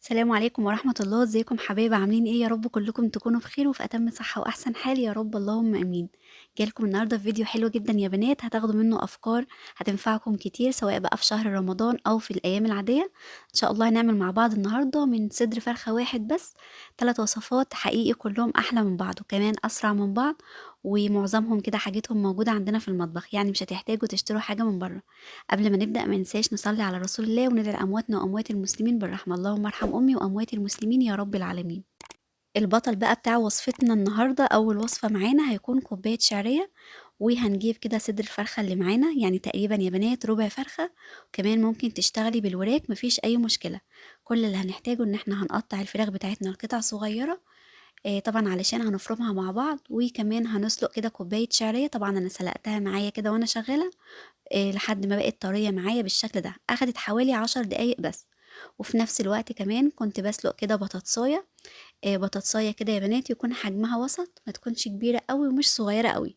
السلام عليكم ورحمة الله. ازيكم حبايب؟ عاملين ايه؟ يا رب كلكم تكونوا بخير وفي اتم صحة واحسن حال يا رب، اللهم امين. جالكم النهارده في فيديو حلو جدا يا بنات، هتاخدوا منه افكار هتنفعكم كتير سواء بقى في شهر رمضان او في الايام العادية. ان شاء الله هنعمل مع بعض النهارده من صدر فرخة واحد بس 3 وصفات حقيقي كلهم احلى من بعض وكمان اسرع من بعض، ومعظمهم كده حاجتهم موجودة عندنا في المطبخ، يعني مش هتحتاجوا تشتروا حاجة من بره. قبل ما نبدأ ما ننساش نصلي على رسول الله وندعي لأمواتنا وأموات المسلمين بالرحمة، اللهم ارحم أمي وأموات المسلمين يا رب العالمين. البطل بقى بتاع وصفتنا النهاردة، أول وصفة معانا هيكون كوباية شعرية، وهنجيب كده صدر الفرخة اللي معانا، يعني تقريبا يا بنات ربع فرخة، وكمان ممكن تشتغلي بالوراك مفيش أي مشكلة. كل اللي هنحتاجه إن احنا هنقطع الفراخ بتاعتنا لقطع صغيرة، طبعا علشان هنفرمها مع بعض، وكمان هنسلق كده كوباية شعرية. طبعا أنا سلقتها معايا كده وأنا شغالة، لحد ما بقت طرية معايا بالشكل ده، أخدت حوالي 10 دقايق بس. وفي نفس الوقت كمان كنت بسلق كده بطاطساية، بطاطساية كده يا بنات يكون حجمها وسط، ما تكونش كبيرة قوي ومش صغيرة قوي.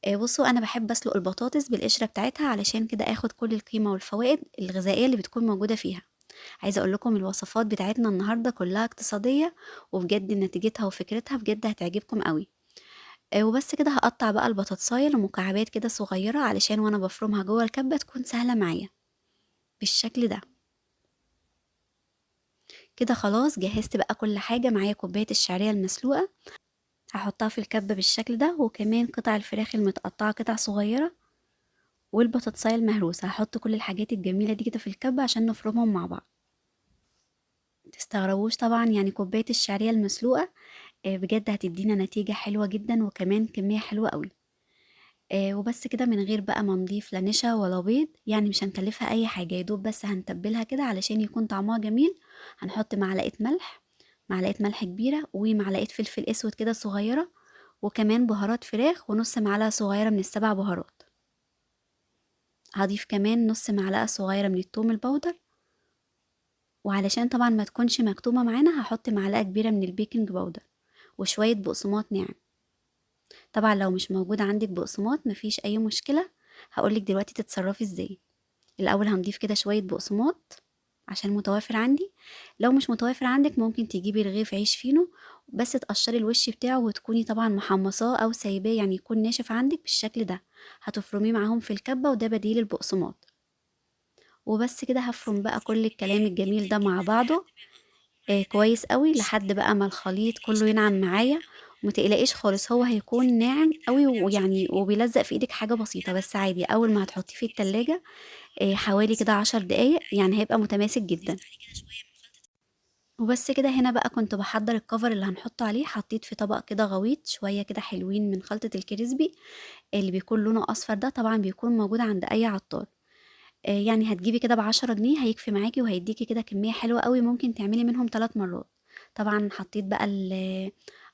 بصوا أنا بحب أسلق البطاطس بالقشرة بتاعتها علشان كده آخد كل القيمة والفوائد الغذائية اللي بتكون موجودة فيها. عايزة أقول لكم الوصفات بتاعتنا النهاردة كلها اقتصادية، وبجد نتيجتها وفكرتها بجد هتعجبكم قوي. وبس كده هقطع بقى البطاطساية لمكعبات كده صغيرة علشان وانا بفرمها جوه الكبة تكون سهلة معايا بالشكل ده. كده خلاص جهزت بقى كل حاجة معايا. كوباية الشعرية المسلوقة هحطها في الكبة بالشكل ده، وكمان قطع الفراخ المتقطعة قطع صغيرة، والبطاطساية المهروسة. هحط كل الحاجات الجميلة دي كده في الكبة عشان نفرمهم مع بعض. تستغربوش طبعا، يعني كوباية الشعرية المسلوقة، بجد هتدينا نتيجة حلوة جدا وكمان كمية حلوة قوي. وبس كده من غير بقى ما نضيف لا نشا ولا بيض، يعني مش هنكلفها اي حاجة، يا دوب بس هنتبلها كده علشان يكون طعمها جميل. هنحط معلقة ملح، معلقة ملح كبيرة، ومعلقة فلفل اسود كده صغيرة، وكمان بهارات فراخ، ونص معلقة صغيرة من السبع بهارات. هضيف كمان نص معلقة صغيرة من التوم البودر، وعلشان طبعا ما تكونش مكتومة معانا هحط معلقة كبيرة من البيكنج باودر، وشوية بقسماط ناعم. طبعا لو مش موجود عندك بقسماط مفيش اي مشكلة، هقولك دلوقتي تتصرفي ازاي. الاول هنضيف كده شوية بقسماط عشان متوافر عندي. لو مش متوافر عندك ممكن تجيبي رغيف عيش فينو بس تقشري الوش بتاعه، وتكوني طبعا محمصاه او سايباه يعني يكون ناشف عندك بالشكل ده، هتفرميه معاهم في الكبة، وده بديل البقسماط. وبس كده هفرم بقى كل الكلام الجميل ده مع بعضه، كويس قوي لحد بقى ما الخليط كله ينعم معايا. وما تقلقيش خالص، هو هيكون ناعم قوي وبيلزق في ايدك حاجة بسيطة بس عادي. اول ما هتحطيه في التلاجة، حوالي كده 10 دقايق يعني هيبقى متماسك جدا. وبس كده هنا بقى كنت بحضر الكفر اللي هنحطه عليه. حطيت في طبق كده غويط شوية كده حلوين من خلطة الكريسبي اللي بيكون لونه اصفر ده، طبعا بيكون موجود عند اي عطار. يعني هتجيبي كده ب10 جنيه هيكفي معاكي، وهيديكي كده كمية حلوة قوي، ممكن تعملي منهم 3 مرات. طبعا حطيت بقى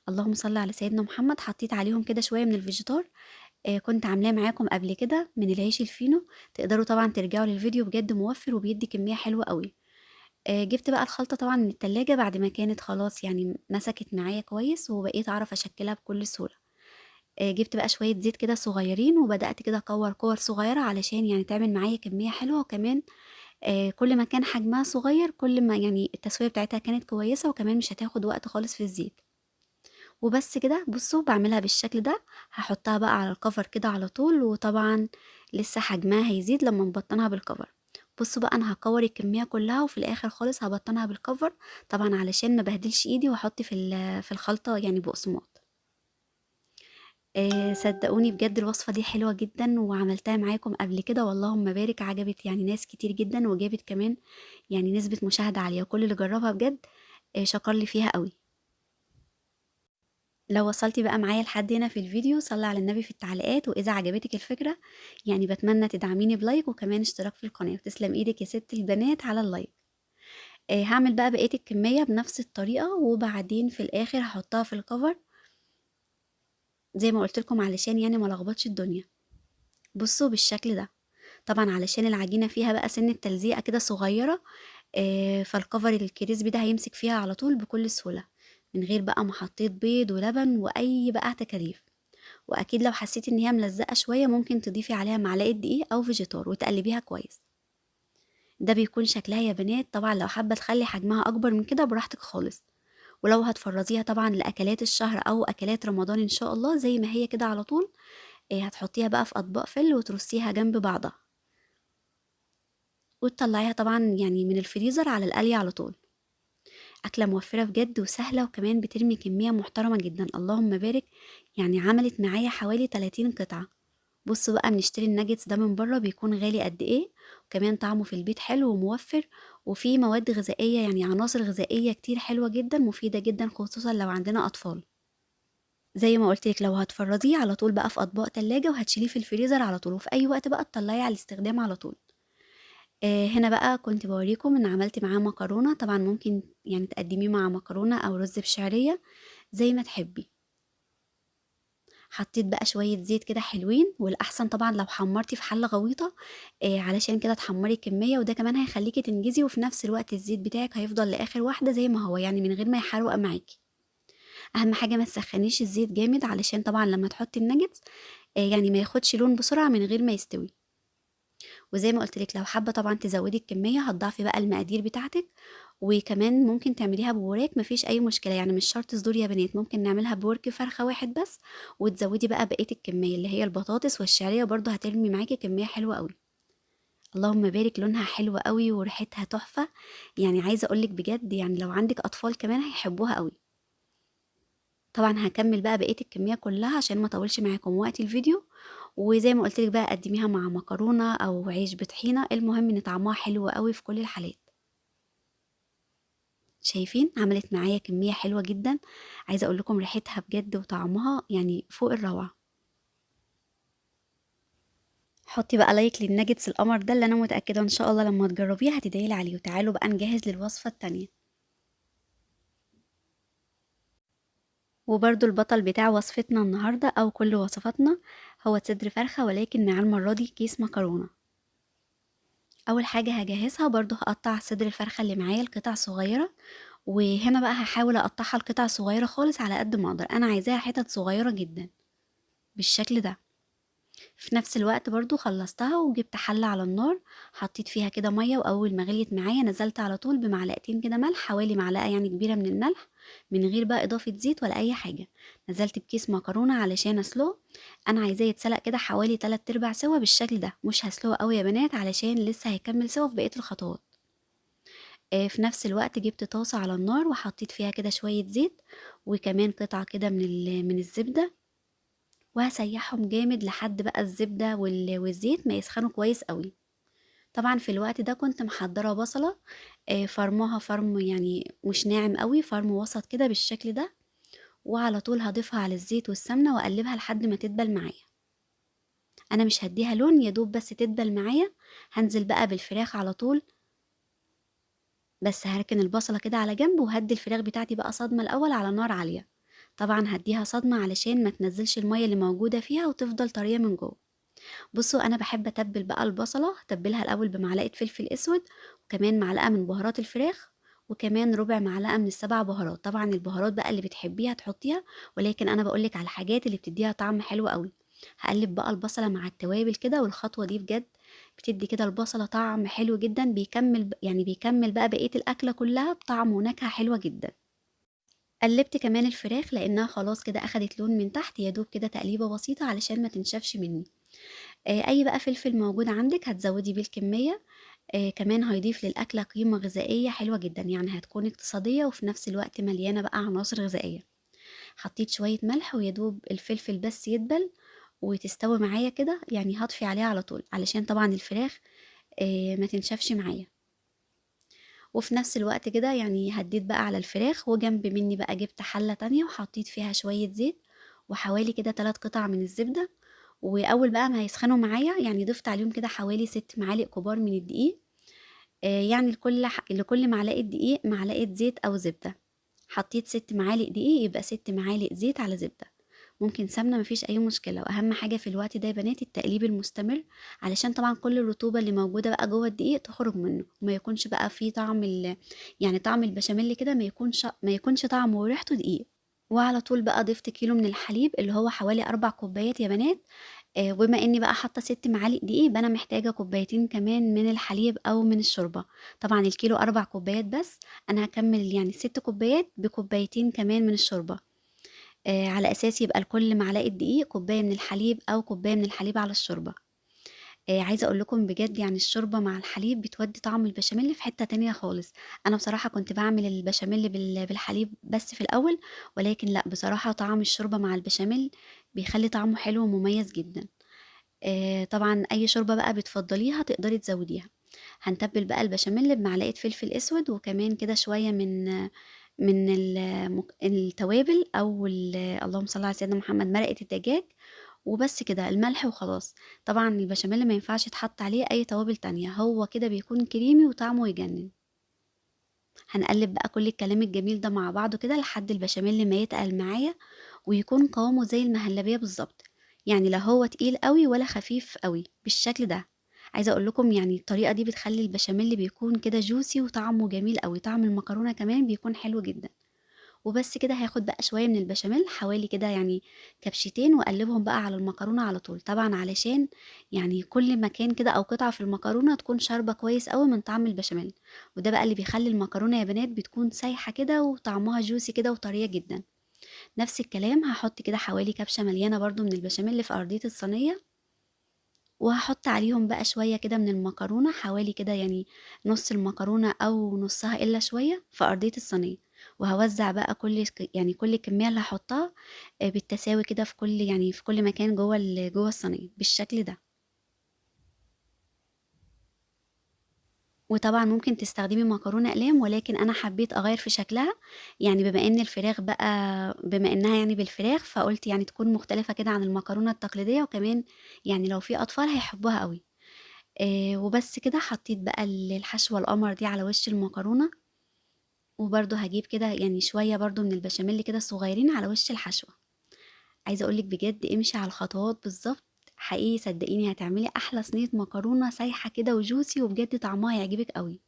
اللهم صل على سيدنا محمد، حطيت عليهم كده شوية من الفيجيتار، كنت عاملاه معاكم قبل كده من العيش الفينو، تقدروا طبعا ترجعوا للفيديو، بجد موفر وبيدي كمية حلوة قوي. جبت بقى الخلطة طبعا من التلاجة بعد ما كانت خلاص يعني مسكت معايا كويس، وبقيت اعرف اشكلها بكل سهولة. جبت بقى شوية زيت كده صغيرين، وبدأت كده اكور كور صغيرة علشان يعني تعمل معايا كمية حلوة، وكمان، كل ما كان حجمها صغير كل ما يعني التسوية بتاعتها كانت كويسة، وكمان مش هتاخد وقت خالص في الزيت. وبس كده بصوا بعملها بالشكل ده، هحطها بقى على الكفر كده على طول، وطبعا لسه حجمها هيزيد لما نبطنها بالكفر. بصوا بقى انا هكور الكمية كلها، وفي الاخر خالص هبطنها بالكفر طبعا علشان ما بهدلش ايدي واحط في الخلطة يعني بقسماط. صدقوني بجد الوصفة دي حلوة جدا، وعملتها معاكم قبل كده واللهم بارك، عجبت يعني ناس كتير جدا، وجابت كمان يعني نسبة مشاهدة عالية، وكل اللي جربها بجد، شكر لي فيها قوي. لو وصلتي بقى معايا لحد هنا في الفيديو صلي على النبي في التعليقات، وإذا عجبتك الفكرة يعني بتمنى تدعميني بلايك وكمان اشتراك في القناة، وتسلم ايدك يا ست البنات على اللايك. هعمل بقى بقية الكمية بنفس الطريقة، وبعدين في الآخر هحطها في الكفر زي ما قلت لكم علشان يعني ما لخبطش الدنيا. بصوا بالشكل ده، طبعا علشان العجينة فيها بقى سنة تلزيقة كده صغيرة، فالكفر الكريسبي ده هيمسك فيها على طول بكل سهولة من غير بقى ما حطيت بيض ولبن واي بقى تكاليف. واكيد لو حسيتي ان هي ملزقة شوية ممكن تضيفي عليها معلقة دقيق او فيجيتار وتقلبيها كويس. ده بيكون شكلها يا بنات. طبعا لو حابة تخلي حجمها اكبر من كده براحتك خالص، ولو هتفرزيها طبعا لاكلات الشهر او اكلات رمضان ان شاء الله زي ما هي كده على طول، هتحطيها بقى في اطباق فل وترصيها جنب بعضها، وتطلعيها طبعا يعني من الفريزر على القلي على طول. اكله موفره بجد وسهلة، وكمان بترمي كمية محترمه جدا، اللهم بارك. يعني عملت معايا حوالي 30 قطعه. بصوا بقى، بنشتري الناجتس ده من بره بيكون غالي قد ايه، وكمان طعمه في البيت حلو وموفر، وفيه مواد غذائية يعني عناصر غذائية كتير حلوة جدا مفيدة جدا، خصوصا لو عندنا اطفال. زي ما قلت لك لو هتفرزيه على طول بقى في اطباق تلاجة وهتشيليه في الفريزر على طول، وفي اي وقت بقى تطلعيه على الاستخدام على طول. هنا بقى كنت بوريكم ان عملت معاه مكرونه. طبعا ممكن يعني تقدميه مع مكرونه او رز بشعريه زي ما تحبي. حطيت بقى شوية زيت كده حلوين، والاحسن طبعا لو حمرتي في حله غويطه، علشان كده تحمري الكمية، وده كمان هيخليكي تنجزي، وفي نفس الوقت الزيت بتاعك هيفضل لاخر واحدة زي ما هو، يعني من غير ما يحرق معاكي. اهم حاجة ما تسخنيش الزيت جامد، علشان طبعا لما تحطي الناجتس، يعني ما ياخدش لون بسرعة من غير ما يستوي. وزي ما قلت لك لو حابة طبعا تزودي الكمية هتضاعفي بقى المقادير بتاعتك، وكمان ممكن تعمليها بوراك مفيش اي مشكلة، يعني مش شرط صدور يا بنات، ممكن نعملها بورك فرخة واحد بس، وتزودي بقى بقية الكمية اللي هي البطاطس والشعريه، برضو هترمي معاكي كمية حلوة قوي. اللهم بارك، لونها حلو قوي وريحتها تحفة. يعني عايزه اقول لك بجد، يعني لو عندك اطفال كمان هيحبوها قوي. طبعا هكمل بقى بقية الكمية كلها عشان ما اطولش معاكم وقت الفيديو. وزي ما قلت لك بقى قدميها مع مكرونه او عيش بطحينه، المهم ان طعمها حلو قوي في كل الحالات. شايفين عملت معايا كمية حلوة جدا، عايزه اقول لكم ريحتها بجد وطعمها يعني فوق الروعة. حطي بقى like لل nuggets القمر ده اللي انا متاكدة ان شاء الله لما تجربيه هتدعي لي عليه. وتعالوا بقى نجهز للوصفه التانية. وبرده البطل بتاع وصفتنا النهارده او كل وصفاتنا هو صدر فرخة، ولكن مع المرة دي كيس مكرونه. اول حاجة هجهزها برده هقطع صدر الفرخه اللي معايا لقطع صغيرة، وهنا بقى هحاول اقطعها لقطع صغيرة خالص على قد ما اقدر، انا عايزاها حتت صغيرة جدا بالشكل ده. في نفس الوقت برضو خلصتها وجبت حلة على النار، حطيت فيها كده مية، واول ما غليت معايا نزلت على طول بمعلقتين كده ملح، حوالي معلقة يعني كبيرة من الملح، من غير بقى اضافة زيت ولا اي حاجة. نزلت بكيس مكرونة علشان اسلقه، انا عايزاه يتسلق كده حوالي 3/4 سوا بالشكل ده، مش هسلقه قوي يا بنات علشان لسه هيكمل سوا في بقية الخطوات. في نفس الوقت جبت طاسة على النار وحطيت فيها كده شوية زيت، وكمان قطعة كده من الزبدة، وهسيحهم جامد لحد بقى الزبدة والزيت ما يسخنوا كويس قوي. طبعا في الوقت ده كنت محضرة بصلة، فرمها فرم يعني مش ناعم قوي، فرم وسط كده بالشكل ده، وعلى طول هضيفها على الزيت والسمنة واقلبها لحد ما تدبل معايا. انا مش هديها لون، يا دوب بس تدبل معايا. هنزل بقى بالفراخ على طول، بس هركن البصلة كده على جنب، وهدي الفراخ بتاعتي بقى صدمة الاول على نار عالية. طبعا هديها صدمة علشان ما تنزلش المية اللي موجودة فيها وتفضل طرية من جوه. بصوا انا بحب اتبل بقى البصلة، هتبلها الاول بمعلقة فلفل اسود، وكمان معلقة من بهارات الفراخ، وكمان ربع معلقة من السبع بهارات. طبعا البهارات بقى اللي بتحبيها تحطيها، ولكن انا بقولك على الحاجات اللي بتديها طعم حلو قوي. هقلب بقى البصلة مع التوابل كده، والخطوة دي بجد بتدي كده البصلة طعم حلو جدا، بيكمل بقى بقية الأكلة كلها بطعم ونكهة حلوة جدا. قلبت كمان الفراخ لأنها خلاص كده أخدت لون من تحت، يا دوب كده تقليبة بسيطة علشان ما تنشفش مني. أي بقى فلفل موجود عندك هتزودي بيه الكمية، كمان هيضيف للأكلة قيمة غذائية حلوة جدا، يعني هتكون اقتصادية وفي نفس الوقت مليانة بقى عناصر غذائية. حطيت شوية ملح ويا دوب الفلفل بس يدبل وتستوي معايا كده، يعني هطفي عليها على طول علشان طبعا الفراخ ما تنشفش معايا. وفي نفس الوقت كده يعني هديت بقى على الفراخ، وجنب مني بقى جبت حلة تانية وحطيت فيها شوية زيت وحوالي كده 3 قطع من الزبدة، وأول بقى ما هيسخنوا معايا يعني ضفت عليهم كده حوالي 6 معالق كبار من الدقيق، يعني لكل معلقة دقيق معلقة زيت أو زبدة. حطيت 6 معالق دقيق يبقى 6 معالق زيت على زبدة، ممكن سمنة مفيش أي مشكلة. وأهم حاجة في الوقت ده يا بنات التقليب المستمر، علشان طبعا كل الرطوبة اللي موجودة بقى جوه الدقيق تخرج منه، وما يكونش بقى فيه طعم يعني طعم البشاميل كده، ما يكونش طعمه وريحته دقيق. وعلى طول بقى ضفت كيلو من الحليب اللي هو حوالي 4 كوبايات يا بنات، وبما إني بقى حاطة 6 معالق دقيق، يبقى أنا محتاجة كوبايتين كمان من الحليب أو من الشوربة. طبعا الكيلو 4 كوبايات بس، أنا هكمل يعني 6 كوبايات بكوبايتين كمان من الشوربة، على أساس يبقى لكل معلقة دقيق كوباية من الحليب أو كوباية من الحليب على الشوربة. عايزة أقول لكم بجد يعني الشوربة مع الحليب بتودي طعم البشاميل في حتة تانية خالص. أنا بصراحة كنت بعمل البشاميل بالحليب بس في الأول، ولكن لا بصراحة طعم الشوربة مع البشاميل بيخلي طعمه حلو ومميز جدا. طبعا أي شوربة بقى بتفضليها تقدري تزوديها. هنتبل بقى البشاميل بمعلقة فلفل أسود، وكمان كده شوية من التوابل أو اللهم صل على سيدنا محمد، مرقة الدجاج، وبس كده الملح وخلاص. طبعا البشاميل ما ينفعش يتحط عليه أي توابل تانية، هو كده بيكون كريمي وطعمه يجنن. هنقلب بقى كل الكلام الجميل ده مع بعضه كده لحد البشاميل ما يتقل معايا ويكون قوامه زي المهلبية بالظبط، يعني لا هو تقيل قوي ولا خفيف قوي بالشكل ده. عايزة اقول لكم يعني الطريقة دي بتخلي البشاميل بيكون كده جوسي وطعمه جميل قوي، طعم المكرونة كمان بيكون حلو جدا. وبس كده هاخد بقى شوية من البشاميل حوالي كده يعني كبشتين، واقلبهم بقى على المكرونة على طول، طبعا علشان يعني كل مكان كده او قطعة في المكرونة تكون شاربة كويس قوي من طعم البشاميل. وده بقى اللي بيخلي المكرونة يا بنات بتكون سايحة كده وطعمها جوسي كده وطرية جدا. نفس الكلام هحط كده حوالي كبشة مليانة برضو من البشاميل في أرضية الصينية، وهحط عليهم بقى شوية كده من المكرونة، حوالي كده يعني نص المكرونة أو نصها إلا شوية في أرضية الصينية. وهوزع بقى كل الكمية اللي هحطها، بالتساوي كده في كل مكان جوه الصينية بالشكل ده. وطبعا ممكن تستخدمي مكرونة أقلام، ولكن أنا حبيت أغير في شكلها، يعني بما إن الفراخ بقى، بما إنها يعني بالفراخ، فقلت يعني تكون مختلفة كده عن المكرونة التقليدية، وكمان يعني لو في أطفال هيحبوها قوي. وبس كده حطيت بقى الحشوة القمر دي على وش المكرونة، وبرده هجيب كده يعني شوية برده من البشاميل كده صغيرين على وش الحشوة. عايزة أقولك بجد امشي على الخطوات بالظبط، حقيقي صدقيني هتعملي أحلى صينية مكرونة سايحة كده وجوسي، وبجد طعمها هيعجبك قوي.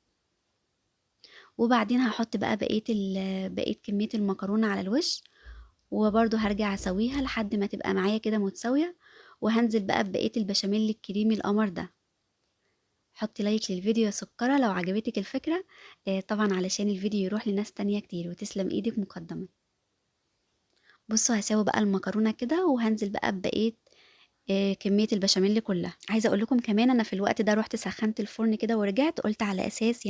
وبعدين هحط بقى بقية كمية المكرونة على الوش، وبرده هرجع أسويها لحد ما تبقى معايا كده متساوية، وهنزل بقى ببقية البشاميل الكريمي القمر ده. حطي لايك للفيديو يا سكرة لو عجبتك الفكرة، طبعا علشان الفيديو يروح لناس تانية كتير، وتسلم ايدك مقدما. بصوا هساوي بقى المكرونة كده، وهنزل بقى ببقية، كمية البشاميل كلها. عايزة اقول لكم كمان انا في الوقت ده روحت سخنت الفرن كده ورجعت، قلت على اساس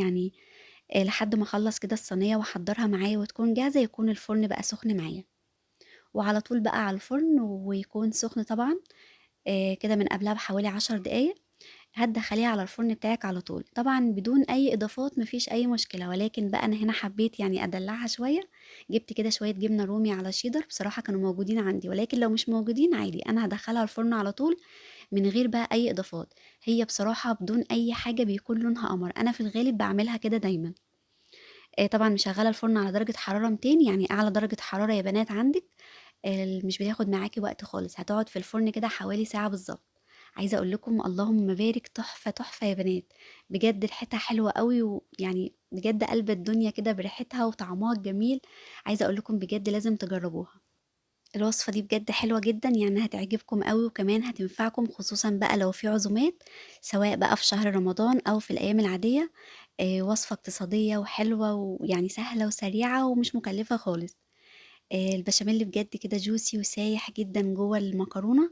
لحد ما اخلص كده الصينية واحضرها معايا وتكون جاهزة، يكون الفرن بقى سخن معايا. وعلى طول بقى على الفرن ويكون سخن طبعا، كده من قبلها بحوالي 10 دقايق. هتدخليها على الفرن بتاعك على طول، طبعا بدون اي اضافات، مفيش اي مشكله. ولكن بقى انا هنا حبيت ادلعها شويه، جبت كده شويه جبنه رومي على شيدر، بصراحه كانوا موجودين عندي، ولكن لو مش موجودين عادي انا هدخلها الفرن على طول من غير بقى اي اضافات. هي بصراحه بدون اي حاجه بيكون لونها قمر، انا في الغالب بعملها كده دايما. طبعا مشغله الفرن على درجه حراره 200، يعني اعلى درجه حراره يا بنات عندك، مش بتاخد معاكي وقت خالص، هتقعد في الفرن كده حوالي ساعه بالظبط. عايزه اقول لكم اللهم بارك، تحفه تحفه يا بنات بجد، ريحتها حلوه قوي، ويعني بجد قلب الدنيا كده بريحتها وطعمها الجميل. عايزه اقول لكم بجد لازم تجربوها، الوصفه دي بجد حلوه جدا، هتعجبكم قوي وكمان هتنفعكم، خصوصا بقى لو في عزومات سواء بقى في شهر رمضان او في الايام العاديه. وصفه اقتصاديه وحلوه ويعني سهله وسريعه ومش مكلفه خالص. البشاميل بجد كده جوسي وسايح جدا جوه المكرونه،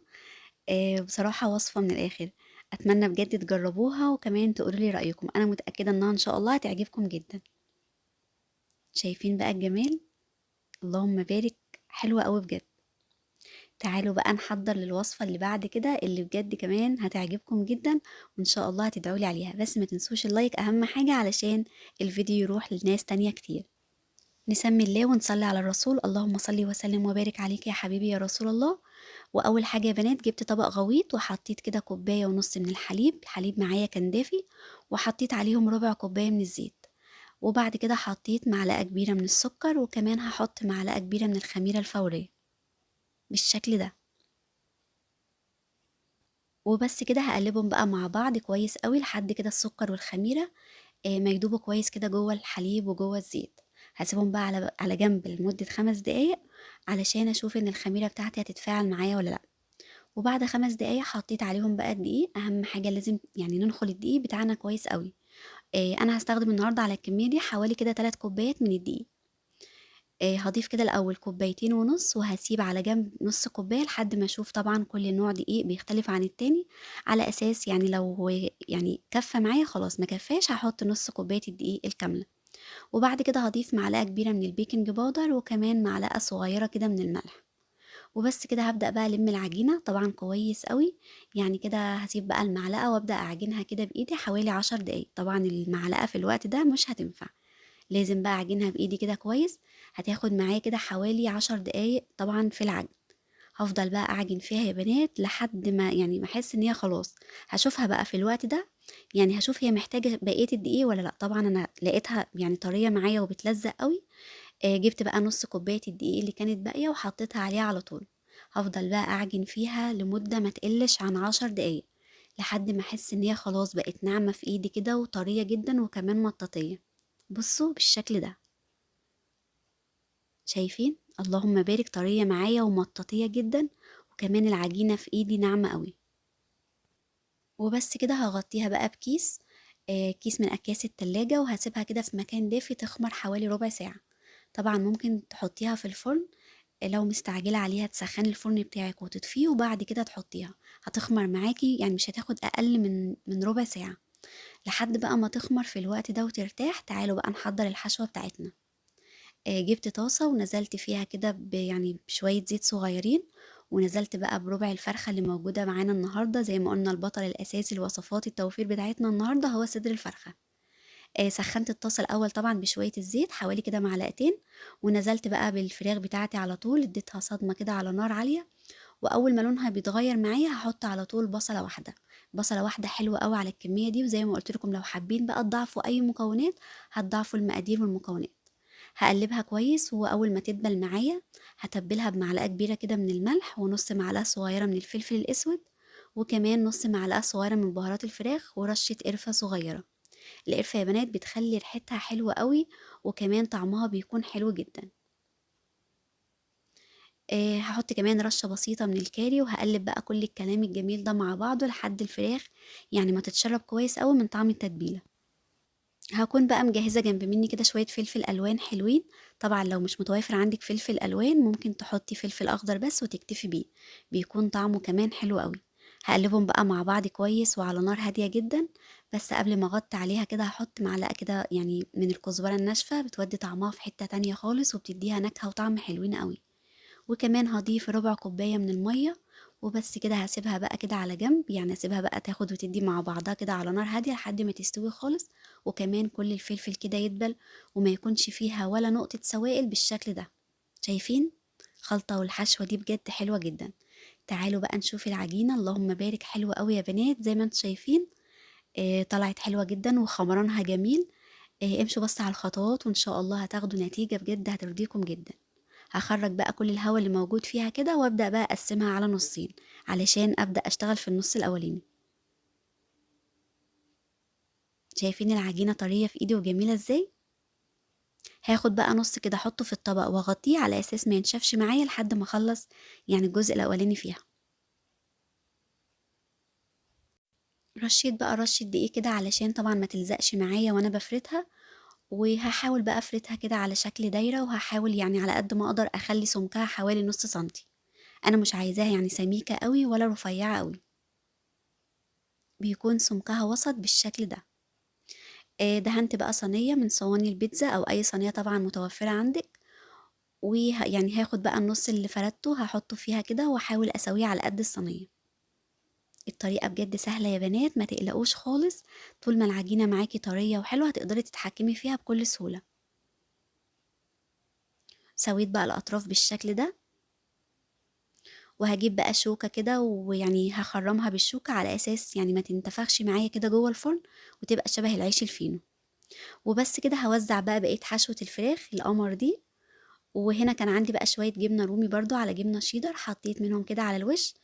بصراحة وصفة من الآخر. أتمنى بجد تجربوها وكمان تقولوا لي رأيكم، أنا متأكدة إنها إن شاء الله هتعجبكم جدا. شايفين بقى الجمال؟ اللهم بارك، حلوة قوي بجد. تعالوا بقى نحضر للوصفة اللي بعد كده اللي بجد كمان هتعجبكم جدا وإن شاء الله هتدعوا لي عليها، بس ما تنسوش اللايك أهم حاجة علشان الفيديو يروح لناس تانية كتير. نسمي الله ونصلي على الرسول، اللهم صل وسلم وبارك عليك يا حبيبي يا رسول الله. وأول حاجة يا بنات جبت طبق غويط وحطيت كده كوباية ونص من الحليب، الحليب معايا كان دافي، وحطيت عليهم ربع كوباية من الزيت، وبعد كده حطيت معلقة كبيرة من السكر، وكمان هحط معلقة كبيرة من الخميرة الفورية بالشكل ده. وبس كده هقلبهم بقى مع بعض كويس قوي لحد كده السكر والخميرة، ما يدوبوا كويس كده جوه الحليب وجوه الزيت. هسيبهم بقى على جنب لمدة 5 دقايق علشان اشوف ان الخميرة بتاعتي هتتفاعل معايا ولا لا. وبعد 5 دقايق حطيت عليهم بقى الدقيق. اهم حاجة لازم يعني ننخل الدقيق بتاعنا كويس قوي. انا هستخدم النهارده على الكمية دي حوالي كده 3 كوبايات من الدقيق. هضيف كده الاول 2.5 كوباية، وهسيب على جنب نص كوباية لحد ما اشوف. طبعا كل نوع دقيق بيختلف عن التاني، على اساس يعني لو هو يعني كفى معايا خلاص، ما كفاش هحط نص كوباية الدقيق الكاملة. وبعد كده هضيف معلقه كبيرة من ال baking powder، وكمان معلقه صغيرة كده من الملح. وبس كده هبدأ بقى ألم العجينة طبعا كويس قوي. يعني كده هسيب بقى المعلقة وأبدأ أعجنها كده بإيدي حوالي 10 دقايق. طبعا المعلقة في الوقت ده مش هتنفع، لازم بقى أعجنها بإيدي كده كويس. هتاخد معايا كده حوالي 10 دقايق طبعا في العجن. هفضل بقى أعجن فيها يا بنات لحد ما يعني ما أحس إن هي خلاص. هشوفها بقى في الوقت ده، يعني هشوف هي محتاجة بقية الدقيق ولا لأ. طبعا أنا لقيتها يعني طرية معايا وبتلزق قوي. جبت بقى نص كوباية الدقيق اللي كانت باقية وحطيتها عليها على طول. هفضل بقى أعجن فيها لمدة ما تقلش عن 10 دقايق لحد ما أحس إن هي خلاص بقت ناعمة في إيدي كده وطرية جدا وكمان مطاطية. بصوا بالشكل ده، شايفين؟ اللهم بارك، طرية معايا ومطاطية جدا، وكمان العجينة في إيدي ناعمة قوي. وبس كده هغطيها بقى بكيس، كيس من أكياس التلاجة، وهسيبها كده في مكان دافي تخمر حوالي ربع ساعة. طبعا ممكن تحطيها في الفرن لو مستعجلة عليها، تسخني الفرن بتاعك وتطفيه وبعد كده تحطيها، هتخمر معاكي يعني مش هتاخد أقل من ربع ساعة. لحد بقى ما تخمر في الوقت ده وترتاح. تعالوا بقى نحضر الحشوة بتاعتنا. جبت طاسة ونزلت فيها كده بشوية زيت صغيرين، ونزلت بقى بربع الفرخة اللي موجودة معانا النهاردة. زي ما قلنا البطل الأساسي لوصفات التوفير بتاعتنا النهاردة هو صدر الفرخة. سخنت الطاسة الأول طبعا بشوية الزيت حوالي كده معلقتين، ونزلت بقى بالفراخ بتاعتي على طول، اديتها صدمة كده على نار عالية. وأول ما لونها بيتغير معايا هحط على طول بصلة واحدة، بصلة واحدة حلوة قوي على الكمية دي. وزي ما قلت لكم لو حابين بقى تضاعفوا أي مكونات هتضاعفوا المقادير والمكونات. هقلبها كويس، وأول ما تدبل معايا هتبلها بمعلقة كبيرة كده من الملح، ونص معلقة صغيرة من الفلفل الأسود، وكمان نص معلقة صغيرة من بهارات الفراخ، ورشة قرفة صغيرة. القرفة يا بنات بتخلي ريحتها حلوة قوي، وكمان طعمها بيكون حلو جدا. هحط كمان رشة بسيطة من الكاري، وهقلب بقى كل الكلام الجميل ده مع بعضه لحد الفراخ يعني ما تتشرب كويس قوي من طعم التتبيلة. هكون بقى مجهزة جنب مني كده شوية فلفل ألوان حلوين. طبعا لو مش متوافر عندك فلفل ألوان ممكن تحطي فلفل أخضر بس وتكتفي بيه، بيكون طعمه كمان حلو قوي. هقلبهم بقى مع بعض كويس وعلى نار هادية جدا. بس قبل ما اغطي عليها كده هحط معلقة كده يعني من الكزبرة الناشفة، بتودي طعمها في حتة تانية خالص وبتديها نكهة وطعم حلوين قوي. وكمان هضيف ربع كوباية من المية. وبس كده هسيبها بقى كده على جنب، يعني هسيبها بقى تاخد وتدي مع بعضها كده على نار هادية لحد ما تستوي خالص، وكمان كل الفلفل كده يدبل وما يكونش فيها ولا نقطة سوائل بالشكل ده. شايفين خلطة والحشوة دي بجد حلوة جدا. تعالوا بقى نشوف العجينة، اللهم بارك، حلوة قوي يا بنات زي ما انتم شايفين. طلعت حلوة جدا وخمرانها جميل. امشوا بس على الخطوات وان شاء الله هتاخدوا نتيجة بجد هترضيكم جدا. هخرج بقى كل الهواء اللي موجود فيها كده، وابدأ بقى اقسمها على نصين علشان ابدأ اشتغل في النص الاولاني. شايفين العجينة طرية في ايدي وجميلة ازاي؟ هاخد بقى نص كده احطه في الطبق واغطيه على اساس ما ينشفش معايا لحد ما اخلص يعني الجزء الاولاني فيها. رشيت بقى رشة دقيق كده علشان طبعا ما تلزقش معايا وانا بفردها، وهحاول بقى افردها كده على شكل دايرة، وهحاول يعني على قد ما اقدر اخلي سمكها حوالي نص سنتي. انا مش عايزاها يعني سميكة قوي ولا رفيعة قوي، بيكون سمكها وسط بالشكل ده. دهنت بقى صينية من صواني البيتزا او اي صينية طبعا متوفرة عندك، يعني هاخد بقى النص اللي فردته هحطه فيها كده واحاول اسويه على قد الصينية. الطريقة بجد سهلة يا بنات، ما تقلقوش خالص، طول ما العجينة معاكي طرية وحلوة هتقدري تتحكمي فيها بكل سهولة. سويت بقى الأطراف بالشكل ده، وهجيب بقى شوكة كده ويعني هخرمها بالشوكة على أساس يعني ما تنتفخش معايا كده جوه الفرن وتبقى شبه العيش الفينو. وبس كده هوزع بقى بقية حشوة الفراخ القمر دي. وهنا كان عندي بقى شوية جبنة رومي برضو على جبنة شيدر، حطيت منهم كده على الوش.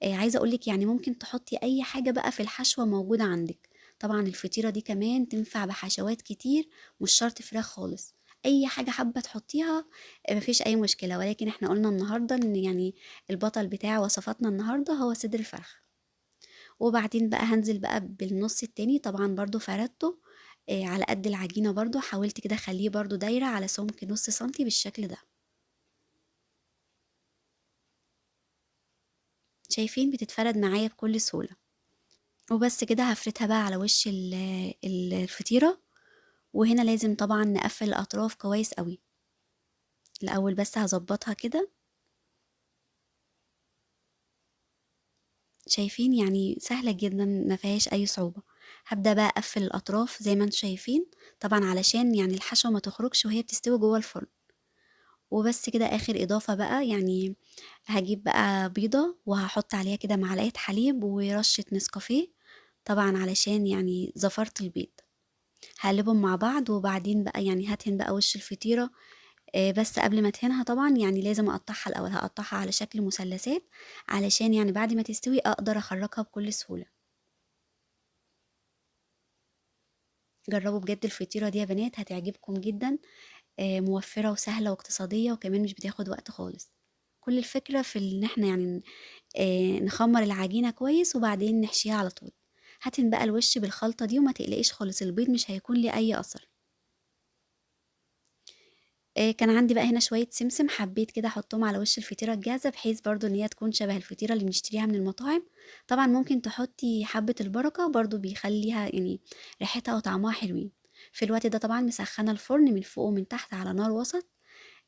عايزة أقولك يعني ممكن تحطي أي حاجة بقى في الحشوة موجودة عندك. طبعا الفطيرة دي كمان تنفع بحشوات كتير، مش شرط فراخ خالص، اي حاجة حابة تحطيها مفيش اي مشكلة، ولكن احنا قلنا النهاردة ان يعني البطل بتاع وصفاتنا النهاردة هو صدر الفرخة. وبعدين بقى هنزل بقى بالنص التاني، طبعا برضو فردته على قد العجينة، برضو حاولت كده اخليه برضو دايرة على سمك نص سنتي بالشكل ده. شايفين بتتفرد معايا بكل سهولة. وبس كده هفردها بقى على وش الفطيرة. وهنا لازم طبعا نقفل الأطراف كويس قوي. الأول بس هظبطها كده، شايفين يعني سهلة جدا ما فيهاش أي صعوبة. هبدأ بقى أقفل الأطراف زي ما انتم شايفين، طبعا علشان يعني الحشوة ما تخرجش وهي بتستوي جوه الفرن. وبس كده آخر إضافة بقى، يعني هجيب بقى بيضة وهحط عليها كده معلقة حليب ورشة نسكافيه، طبعا علشان يعني زفرت البيض. هقلبهم مع بعض، وبعدين بقى يعني هدهن بقى وش الفطيرة. بس قبل ما ادهنها طبعا يعني لازم اقطعها الاول، هقطعها على شكل مثلثات علشان يعني بعد ما تستوي اقدر اخرجها بكل سهولة. جربوا بجد الفطيرة دي يا بنات، هتعجبكم جدا، موفرة وسهلة واقتصادية، وكمان مش بتاخد وقت خالص. كل الفكرة في ان احنا نخمر العجينة كويس وبعدين نحشيها على طول. هاتن بقى الوش بالخلطة دي وما تقلقيش خالص، البيض مش هيكون ليه اي اثر. كان عندي بقى هنا شوية سمسم، حبيت كده احطهم على وش الفطيرة الجاهزة بحيث برضو ان هي تكون شبه الفطيرة اللي بنشتريها من المطاعم. طبعا ممكن تحطي حبة البركة برضو، بيخليها يعني ريحتها وطعمها حلوين. في الوقت ده طبعا مسخنة الفرن من فوق ومن تحت على نار وسط.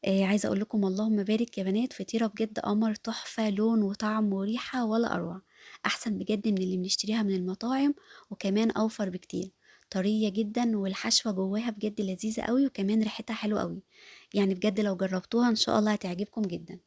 عايزة اقول لكم اللهم بارك يا بنات، فطيرة بجد قمر، تحفة، لون وطعم وريحة ولا اروع، احسن بجد من اللي بنشتريها من المطاعم، وكمان اوفر بكتير. طرية جدا والحشوة جواها بجد لذيذة قوي، وكمان ريحتها حلوة قوي. يعني بجد لو جربتوها ان شاء الله هتعجبكم جدا.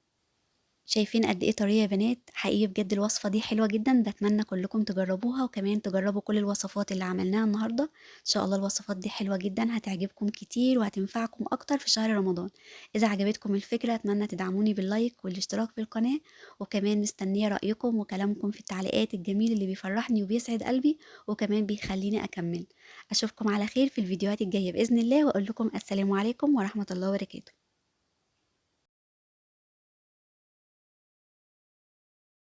شايفين قد ايه طرية يا بنات؟ حقيقي بجد الوصفة دي حلوة جدا، بتمنى كلكم تجربوها، وكمان تجربوا كل الوصفات اللي عملناها النهاردة. ان شاء الله الوصفات دي حلوة جدا، هتعجبكم كتير وهتنفعكم اكتر في شهر رمضان. اذا عجبتكم الفكرة اتمنى تدعموني باللايك والاشتراك في القناة، وكمان مستنية رأيكم وكلامكم في التعليقات الجميل اللي بيفرحني وبيسعد قلبي وكمان بيخليني اكمل. اشوفكم على خير في الفيديوهات الجاية بإذن الله، واقول لكم السلام عليكم ورحمة الله وبركاته.